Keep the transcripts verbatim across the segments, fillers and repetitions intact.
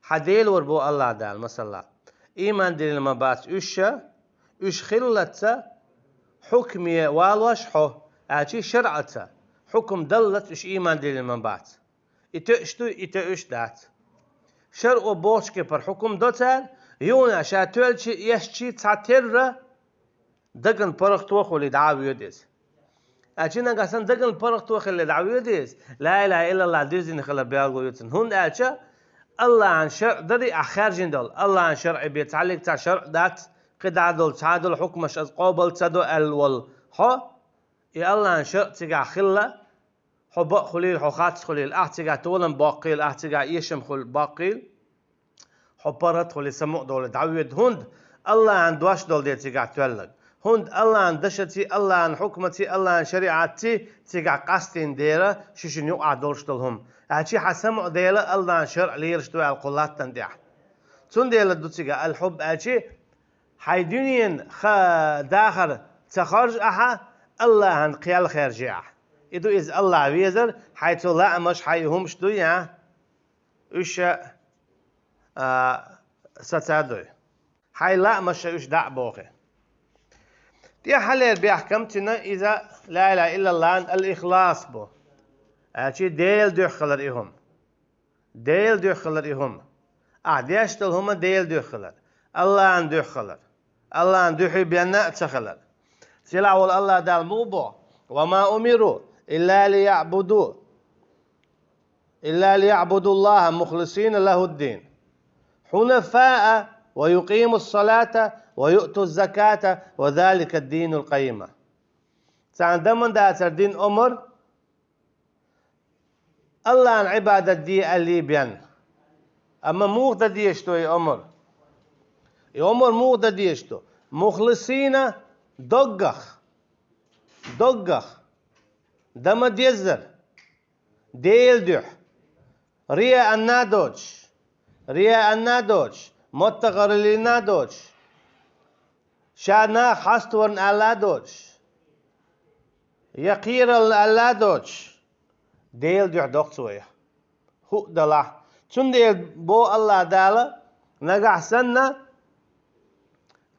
Хьан Дела вар бу Аллах Дала, масала. Ийман диллина ма бац уьш, уьш хиллалца хьукме валош хьо, аьлчи шарӀаца хьукум даллалц уьш ийман диллина ма бац. И тоьаш ду, и тоьаш дац. ШарӀо бохучу кепара хьукум до цара, юха ша тоьлчи, эшчи цхьатерра даган паргӀато хули дӀа а воьду иза. Аьлчи нагахь санна даган паргӀато хилли дӀавоьду иза, ла илаха иллаллах дирзина хилар белгало ю цунна. ХӀунда аьлча Аллахьан шарӀ дари ахь хаьржина долу. Аллахьан шарӀе бен цхьаллиг цхьа шарӀ дац, кхидӀа долу цхьа долу хьукмаш аса къобал ца до аьлла волу хьо, и Аллахьан шарӀ цигахь хилла, хьо бакъ хуьлийла, хьо харц хуьлийла, ахь цигахь толам боккхийла, ахь цигахь эшам хуьлу боккхийла, хьо паргӀат хуьлий, самукъа долий дӀавоьду, хӀунда Аллахьан дош долу дела цигахь тоьлларг. ХӀунда Аллахьан дашаций, Аллахьан хьукмаций, Аллахьан шариӀатций цигахь къастийна дела шу шуна юкъахь долуш долу хӀума. Аьлчи хьан самукъа дела Аллахьан шарӀ лелаш ду аьлла кху латтана тӀехь. Цундела ду цигахь аль-хьубб аьлчи, хьайн дуьненан ха-, дахар ца хоржу ахьа, Аллахьан кхел хаьржи ахьа. И ду иза Аллахь везар, хьайн цу лаамаш, хьайн и хӀумаш дуй ахьа, уьш а, а, сацадой. Хьайн лаамаш а уьш дӀа а бохий. ТӀехьалера бехкам цуьнан иза ла илаха иллаллахьан аль-ихлас бу. Аьлчи Делан дуьхьа хилар и хӀума. Делан дуьхьа хилар и хӀума. Ахь деш долу хӀума Делан дуьхьа хилар. Аллахьан дуьхьа хилар. Аллахьан дуьхьа бен а ца хилар. Сийлахь волу Аллах Дала муха боху: «Ва ма умиру илла лияъбуду, илла лияъбудуллаха мухлисина лахуддин, хьунафаа ва юкъимус салата ва юътуз заката ва залика динул къайима». Царна дан ма дацара дина омар, Аллахьан Ӏибадат де аьллий бен. Амма муха дан дезаш ду и омар? И омар муха дан дезаш ду? Мухлисина, доггах. Доггах. Дан ма деззара. Делан дуьхьа. Рияъанна а доцуш. Рияъанна а доцуш. Маттахараллина а доцуш. Ша нах хьаставарна аьлла а доцуш, я кхерална аьлла а доцуш, Делан дуьхьа доккху цо и. ХӀуъа далахь. Цундела боху Аллах Дала, нагахь санна,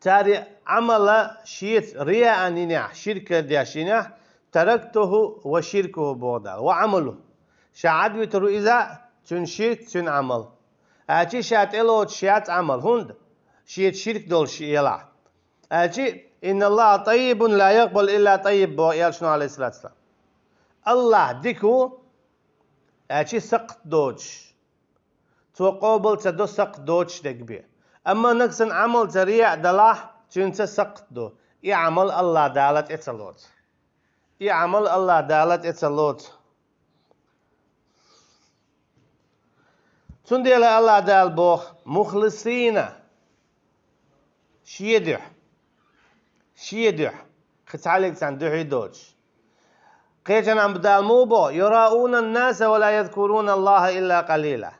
цара Ӏамала шеца рияъан йинехь, ширк деш йинехь, «тарактуху ва ширкуху», боху Дала, ва Ӏамалуху. Ша Ӏадвитар ву иза, цуьнан ширк, цуьнан Ӏамал. Аьлчи ша тӀелоцуш яц Ӏамал, хӀунда? Шеца ширк долуш елахь. Аьлчи: «Инналлаха таййибун ла якъбалу илла таййиб», боху Элчано, алейхиссалату вассалам. Аллах дика ву, аьлчи сакхт доцуш. Цо къобал ца до сакхт доцуш дерг бен. Амма нагахь санна Ӏамал цара рияъ далахь, цуьнца сакхт ду. И Ӏамал Аллах Дала тӀе ца лоцу. И Ӏамал Аллах Дала тӀе ца лоцу. Цундела Аллах Дала боху: «Мухлисина». Шен дуьхьа. Шен дуьхьа. Кхин цхьаллиг царна дуьхьа доцуш. Кхечанхьа Дала муха боху: «Юраъуна ннаса ва ла язкуруна Аллаха илла къалила».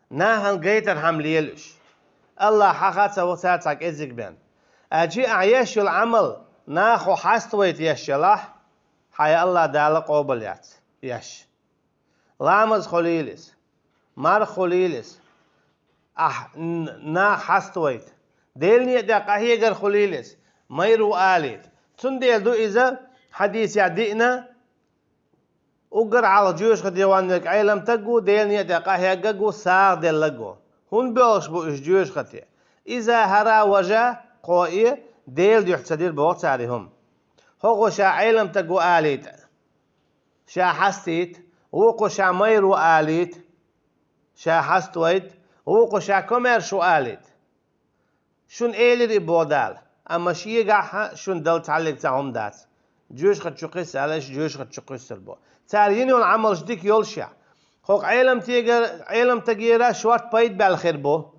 Нахана гайтархьама лела уьш. Аллах хьаха ца ву цара цхьа кӀеззиг бен. Аьлчи ахь еш йолу Ӏамал наха хьо хьаставайта еш елахь, хьайн Аллах Дала къобал яц еш. Ламаз хуьлийла иза, марха хуьлийла иза, ахь н-, нах хьаставайта. Делан некъа тӀехь къахьегар хуьлийла иза, майра ву алийта. Цундела ду иза хьадисехь диъна, уггар хьалха жоьжахате ван верг Ӏеламстаг ву, Делан некъа тӀехь къахьегнарг ву, сагӀа делларг ву. ХӀунда боьлхуш бу уьш жоьжахате? Иза хӀара важа кхоэ Делан дуьхьа ца дира боху цара и хӀума. ХӀокхо ша Ӏеламстаг ву алийта, ша хьастийта, вукхо ша майра ву алийта, ша хьаставайта, вукхо ша комаьрша ву алийта. Шуна элира и боху Дала, амма шегахь а шуна дала цхьаллиг цхьа хӀума дац. Жоьжахати чу кхуьссу аьлла, аша жоьжахати чу кхуьссур бу. Цара йина йолу Ӏамалш дика йолушехь, хӀокху Ӏеламтега-, Ӏеламстагера шорта пайда баьлла хир бу.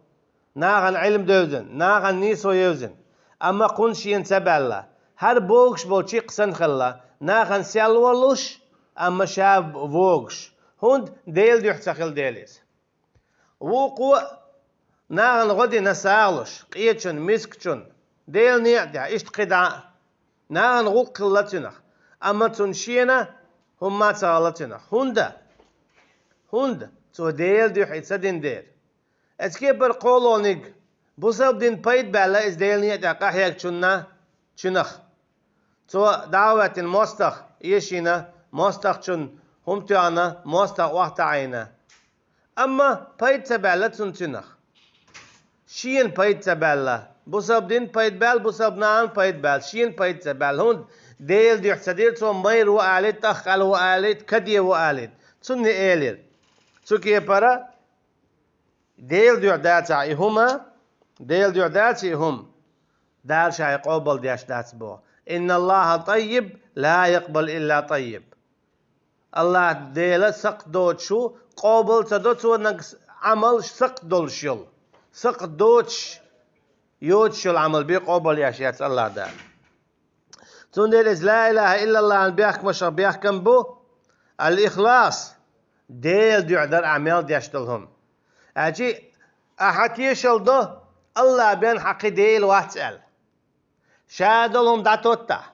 Нахана Ӏилма девзина, нахана нийсо евзина, амма кхунна шена ца баьлла. ХӀара богуш болу чиккха санна хилла, нахана сел воллуш, амма ша вогуш. ХӀунда? Делан дуьхьа ца хилла дела иза. Вукхо а нахана гӀо дина сагӀа луш, къечун, мискачун, Делан некъа тӀехь, иштта кхидӀа а. Нахана гӀуллакх хилла цуьнах, амма цунна шена хӀумма а ца хилла цуьнах. ХӀунда? ХӀунда? Цо Делан дуьхьа и ца дина дера. Эцкепара кхолониг бусалба дин пайда баьлла иза Делан некъа тӀехь къахьегачунна, чунах. Цо дӀа а веттина мостагӀа, эшийна мостагӀчун хӀума тоьхна, мостагӀа охьатаӀийна. Амма пайда ца баьлла цунна цунах. Шена пайда ца баьлла. Бусалба дин пайда баьлла, бусалба нахана пайда баьлла, шена пайда ца баьлла. ХӀунда Делан дуьхьа ца дира цо, майра ву алийта, тӀахкъаьлла ву алийта, каде ву алийта. Цунна элира. Цу кепара Делан дуьхьа дацахь и хӀума, Делан дуьхьа дац и хӀума, Дала ша и къобал деш дац боху. «Инна Аллаха таййиб, ла якъбал илла таййиб». Аллах Дела сакхт доцуш ву, къобал ца до цо нагахь Ӏамал сакхт долуш йолу. Сакхт доцуш, йоцуш йолу Ӏамал бен къобал еш яц Аллах Дала. Цундела иза ла илаха иллаллахьан бехкамашах бехкам бу, ал-ихлас, Делан дуьхьа дара ахь мел деш долу хӀума. Аьлчи ахьа тешал до, Аллах бен хьан кхин Дела вац аьлла. Ша долу хӀума дӀатоттахь,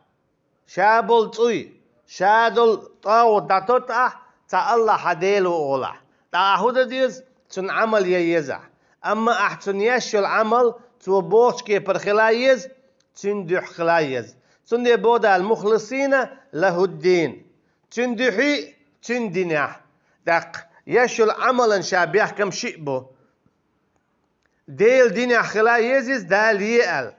ша болу цӀуй, ша долу тӀагӀут дӀатоттахь, цхьа Аллах хьан Дела ву олахь. ТӀаккха ахь хӀун дан деза? Цунна Ӏамал ян еза ахь. Амма ахь цунна еш йолу Ӏамал цо бохучу кепара хила еза, цуьнан дуьхьа хила еза. Цундела боху Дала: «Мухлисина лахуддин». Цуьнан дуьхьий, цуьнан динехь. ТӀаккха еш йолу Ӏамалан ша бехкам шиъ бу. Делан динехь хила еза иза, Дала е аьлла,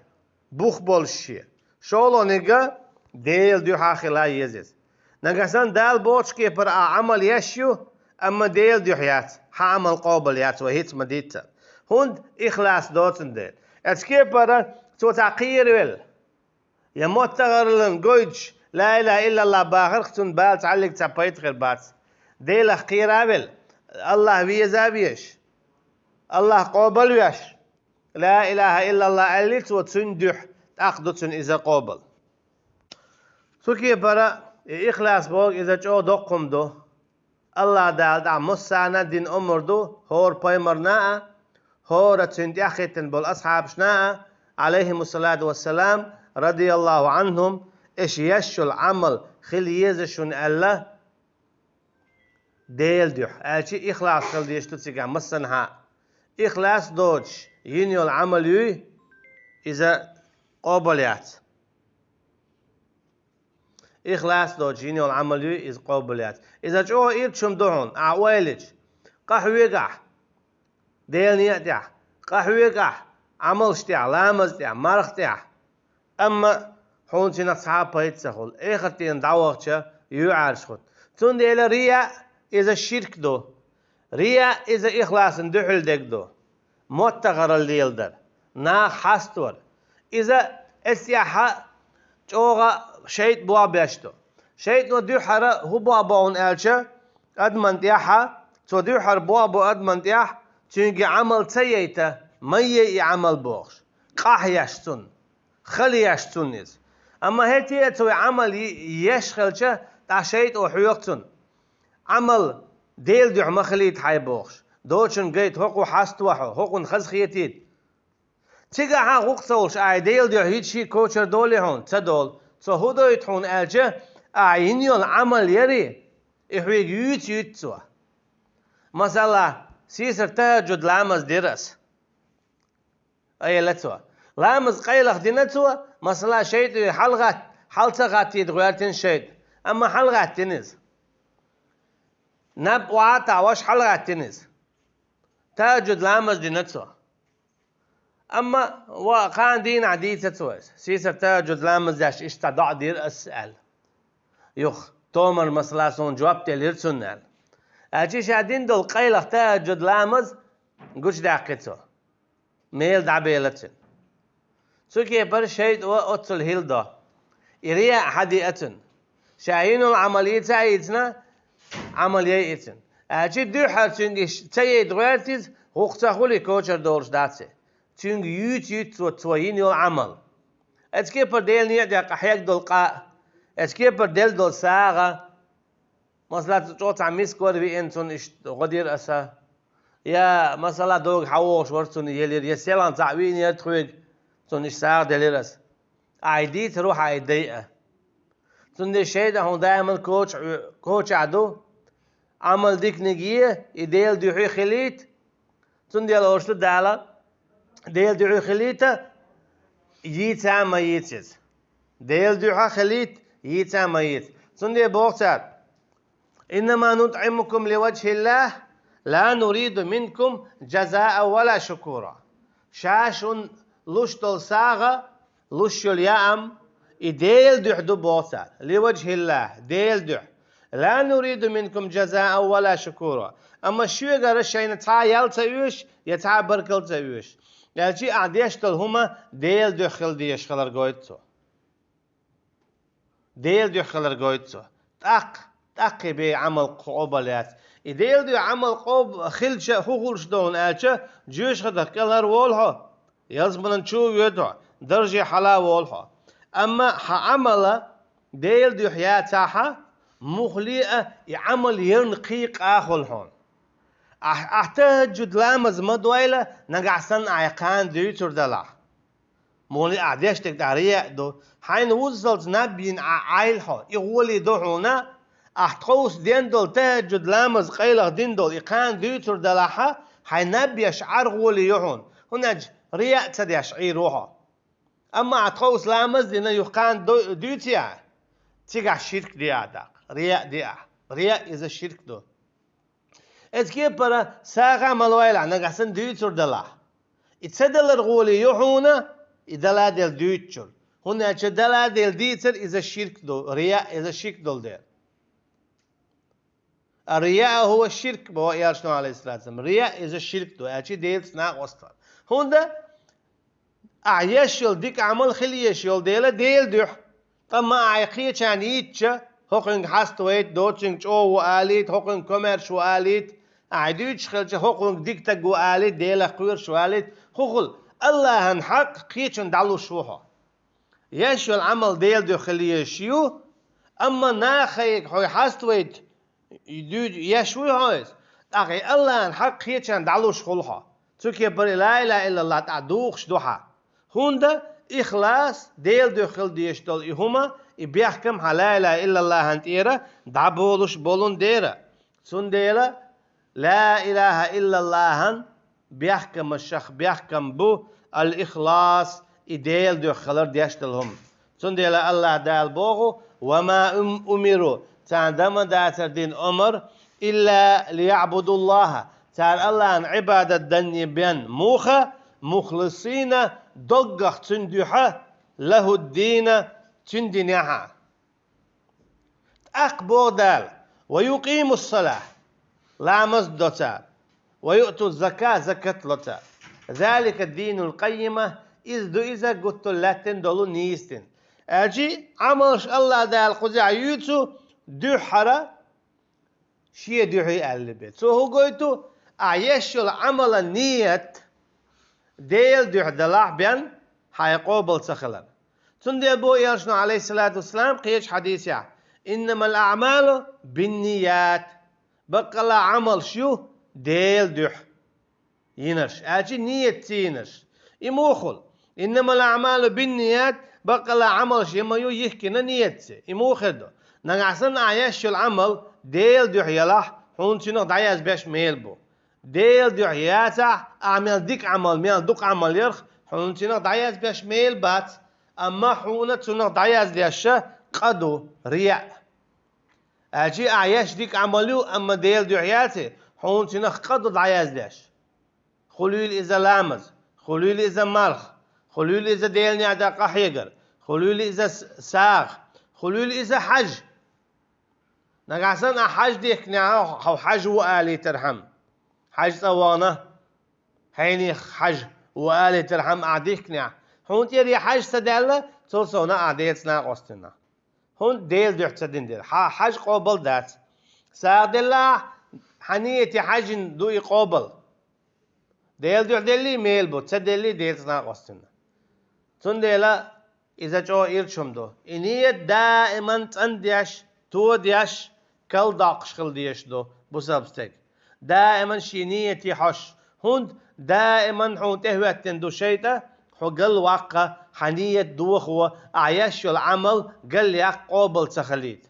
бух болуш шен. ШолгӀаниг а Делан дуьхьа хила еза иза. Нагахь санна Дала бохучу кепара ахь Ӏамал еш ю, амма Делан дуьхьа яц, хьан Ӏамал къобал яц, вай хӀинца ма-дийццара. ХӀунда ихлас доцун дела. Оцу кепара цо цхьа кхеравелла, я моттагӀарлан гойтуш, ла илаха иллаллах бахарх цунна бала цхьаьллиг цхьа пайда хир бац. Делах кхера а велла, Аллах веза а везаш, Аллах къобал а веш, ла илаха иллаллах аьллий цо, цуьнан дуьхьа тӀаккха ду цуьнан иза къобал. Цу кепара и ихлас боху иза чӀогӀа доккха хӀума ду. Аллах Дала тӀехь массарна а дина омра ду, хӀора пайхамарна а, хӀора цуьнан тӀаьхьахӀиттина болу асхьабашна а, Ӏалайхимуссалату вассалам, радияллаху Ӏанхум, аша еш йолу Ӏамал хила еза шуна аьлла, Делан дуьхьа, аьлчи ихлас хила дезаш ду цигахь массанхьа а. Ихлас доцуш йина йолу Ӏамал юй, иза къобал яц. Ихлас доцуш йина йолу Ӏамал юй, иза къобал яц. Иза чӀогӀа ирча хӀума ду хьуна, ахь ойла йича. Къахьоьгу ахь Делан некъа тӀехь, къахьоьгу ахь Ӏамалш тӀехь, ламаз тӀехь, марха тӀехь. Амма хьуна цуьнах цхьа а пайда ца хуьлу, эхартана дӀавахча, юьхьӀаьржа хуьлу. Цундела рияъ иза ширк ду. Рияъ иза ихласан дуьхьал дерг ду. МоттагӀаралла леладар, нах хьаставар. Иза эццехьа чӀогӀа шайтӀа бохь беш ду. ШайтӀано дуьххьара хӀун бохь бохьун аьлча, адаман тӀехьа, цо дуьххьара бохь бу адаман тӀехь, цуьнга и Ӏамал ца яйта, ма яй и Ӏамал бохуш, къахьеш цунна, хала еш цунна иза. Амма хӀетте а цо и Ӏамал еш хилча, тӀаккха шайтӀа хьоьху цунна. Ӏамал Делан дуьхьа ма хилийта хьайн бохуш, доцчун гайта хӀокхо хьаставахьо, хӀокхунна хаза хетийта. Цигахьа гӀуллакх ца волуш, ахь Делан дуьхьа йитча кочара долий хьуна? Ца долу. Цо хӀун дойту хьуна аьлча, ахь йина йолу Ӏамал ярий, и хьоьга юьйцу юьйцу цо. Масала, сийсара тахӀаджуд ламаз дира ас, аьлла цо. Ламаз къайлаха дина цо, масала, шайтӀа хьалагӀатта, хьала ца гӀаттийта гӀоьртина шайтӀа, амма хьалагӀаьттина иза. Наб охьа а таӀош хьалагӀаьттина иза. ТахӀаджуд ламаз дина цо. Амма ва кхана дийнахь дийца цо иза. Сийсара тахӀаджуд ламаз деш иштта доӀа дира ас аьлла. Юха томар, масала, суна жоп делира цунна аьлла. Аьлча ша дина долу къайлаха тахӀаджуд ламаз гучудаьккхи цо. Мела дӀабелла цуьнан. Цу кепара шайтӀа оццул хӀилла до. И рияъ хьадиа цуьнан. Ша йина йолу Ӏамал йийца а йийцина, Ӏамал яй и цуьнан. Аьлча дуьххьара цуьнга иш ца яйта гӀоьртиза, гӀуллакх ца хуьлий, кочара долуш дац и. Цуьнга юьйцу юьйцу цо, цо йина йолу Ӏамал. Эцу кепара Делан некъа тӀехь къахьегна долу къа, эцу кепара делла долу сагӀа, масала, цу чӀогӀа цхьа миска вара веана, цунна иштта гӀо дира аса. Я, масала, догӀа хьан вогӀуш вара, цунна елира, я селхана цхьаъ веанера тхоьга, цунна иштта сагӀа делира аса. Ахь и дийцар ву хьан и дайа. Цундела шайтӀа хьуна даиман коча-, кочахь ду, Ӏамал диканиг е, и Делан дуьхьа хилийта, Цундела оршта Дала, Делан дуьхьа хилийта, йийца а ма йийца иза. Делан дуьхьа хилийта, йийца а ма йийца. Цундела боху цара: «Иннама нутӀимукум ливаджхиллахӀ, ла нуриду минкум джазаан ва ла шукура». Ша шуна луш долу сагӀа, луш йолу яам, и Делан дуьхьа ду боху цара. ЛиваджхиллахӀ, Делан дуьхьа. «Ла нуриду минкум джазаан ва ла шукура». Амма шуьгара шайна цхьа ял ца оьшу, я цхьа баркалла ца оьшу. Аьлча а деш долу хӀума Делан дуьхьа хила дезаш хилар гойту цо. Делан дуьхьа хилар гойту цо. ТӀаккха, тӀаккха бен Ӏамал къобал яц. И Делан дуьхьа Ӏамал къоб-, хилча, хӀун хуьлуш долу аьлча, жоьжахатех кӀелхьара волу хьо. Ялсаманин чу а воьду хьо, дарже хьала а волу хьо. Амма хьан Ӏамал Делан дуьхьа яцахь, муххале а и Ӏамал ярна кхин къа хуьлу хьуна. Ахь, ахь тахӀаджуд ламаз ма дойла, нагахь санна ахь кхана дуьйцур далахь. Муха ахь деш дерг тӀе рияъ ду. Хьайна вуззалц наб йина ахь Ӏайла хьо, и гӀоле ду хьуна. Ахь тховса дина долу тахӀаджуд ламаз къайлаха дина долу и кхана дуьйцур далахь, хьайн наб еш Ӏар гӀоле ю хьуна. ХӀунда аьлча рияъ ца деш Ӏийр ву хьо. Амма ахь тховса ламаз а дина, юха кхана ду-, дуьйций ахь, цигахь ширк ди ахь даккха, рияъ ди ахь. Рияъ иза ширк ду. Иза кепара сагӀа а ма лойла ахь, нагахь санна дуьйцур далахь. И ца далар гӀоле ю хьуна, и Дала а Дела дуьйцучуьра. ХӀунда аьлча Дала а Дела дийцар иза ширк ду, рияъ иза ширк долу дела. «Ар-рияъ хӀува ширк», боху Элчано, Ӏалайхиссалату вассалам. Рияъ иза ширк ду, аьлча Делаца накъост вар. ХӀунда ахь еш йолу дика Ӏамал хила езаш йолу дела Делан дуьхьа. Ткъа ма ахь кхечарна йийцча, хӀокхуьнга хьаставайта, доцуьнга чӀогӀа ву алийта, хӀокхуьнга комаьрша ву алийта, ахь дуьйцуш хилча, хӀокхуьнга дика стаг ву алийта, Делах кхоьруш ву алийта, хӀун хуьлу, АллахӀан хьакъ кхечунна дӀалуш ву хьо. Еш йолу Ӏамал Делан дуьхьа хила езаш ю, амма нахе хьо хьаставайта, дуьйцу еш вуй хьо иза, тӀаккха и АллахӀан хьакъ кхечарна дӀалуш хуьлу хьо. Цу кепара и ла илаха иллаллахӀ тӀехь духуш ду хьан. ХӀунда ихлас, Делан дуьхьа хила дезаш долу и хӀума, и бехкам хьан ла илаха иллаллахӀан тӀера дӀаболуш болун дера. Цундела ла илаха иллаллахӀан бехкамашах бехкам бу ал-ихлас, и Делан дуьхьа хилар деш долу хӀума. Цундела АллахӀ Дала боху: «Ва ма ум-, умиру», царна дан ма дацара дина омра, «илла лияӀбудуллахӀа», цара АллахӀан Ӏибадат данне бен муха, «мухлисина», доггах Цуьнан дуьхьа, «лахӀу-д-дина», Цуьнан динехь а. ТӀаккха боху Дала: «Ва юкъиму-с-салахӀ», ламаз до цара, «ва юъту-з-закахӀ», закат ло цара. «Залика д-дину-л-къаййима», иза ду иза гуттар а лаьттина долу нийса дин. Аьлча Ӏамалш АллахӀ Дала кхузахь юьйцу дуьххьара, шен дуьхьа аьлла бен. Цо хӀун гойту? Ахь еш йолу Ӏамалан ният Делан дуьхьа далахь бен, хьайн къобал ца хилар. Цундела боху Элчано, Ӏалайхиссалату вассалам, кхечу хьадисехь: «Иннамал аӀмалу бин-ният». Баккъалла Ӏамалш ю Делан дуьхьа йинарш, аьлча ниятца йинарш. И муха хуьлу? «Иннамал аӀмалу бин-ният», баккъалла Ӏамалш я ма ю йихкина ниятца. И муха хир ду? Нагахь санна ахь еш йолу Ӏамал Делан дуьхьа ялахь, хьуна цуьнах дӀаязбеш мел бу. Делан дуьхьа яцахь, ахь мел дика Ӏамал, мел дукха Ӏамал ярх, хьуна цуьнах дӀаязбеш мел бац, амма хьуна цунах дӀаяздеш къа ду, рияъ. Аьлча ахь еш дика Ӏамал ю, амма Делан дуьхьа яций, хьуна цунах къа ду дӀаяздеш. Хуьлийла иза ламаз, хуьлийла иза марха, хуьлийла иза Делан некъа тӀе къахьегар, хуьлийла иза с-, сагӀа, хуьлийла иза хьаж. Нагахь санна ахь хьаж дихкинехь, хьо хьаж ву алийтархьама, хьаж цӀа вахана, хьенех хьаж ву алийтархьама ахь дихкинехь, хьуна тӀера и хьаж ца даьлла, цул совнаха ахь Делаца накъост вина. ХӀунда? Делан дуьхьа ца дина дела. Хьан хьаж къобал дац. СагӀа делла ахь, хьан нийят хьажин ду и къобал. Делан дуьхьа деллий мел бу, ца деллий Делаца накъост вина. Цундела иза чӀогӀа ирча хӀума ду. И нийят даиман цӀандеш, тодеш, калдоккхуш хила дезаш ду бусалба стеган. Даиман шен нийяте хьожуш. ХӀунда? Даиман хьуна тӀехӀоьттина ду шайтӀа, хьо галваккха, хьан нийят дохо, ахь еш йолу Ӏамал галъяккха, къобал ца хилийта.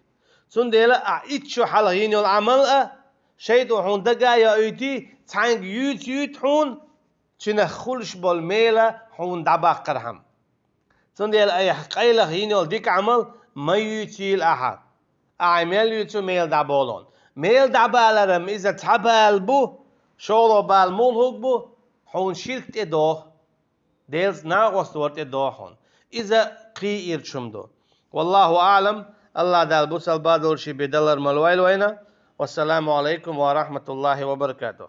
Цундела ахь итт шо хьалха йина йолу Ӏамал а, шайтӀа хьуна дага а йоуьйтий, Цхьаьнга юьйцу-юьйцу хьуна, цунах хуьлуш болу мела хьуна дӀабаккхархьама. Цундела айхьа къайлаха йина йолу дика Ӏамал ма юьйцийла ахьа. Ахьа мел юьйцу мела дӀаболон. Мела дӀабаларам иза цхьа бала бу, шолгӀа бала муьлхарг бу, хьуна ширк тӀедогӀу. Делаца накъост вар тӀедогӀу хьуна. Иза кхин ирча хӀума ду. Валлаху аӀлам, АллахӀ Дала бусалба долуш бен далар ма лойла вайна. Вассаламу Ӏалайкум ва рахьматуллахӀи ва баракатухӀ.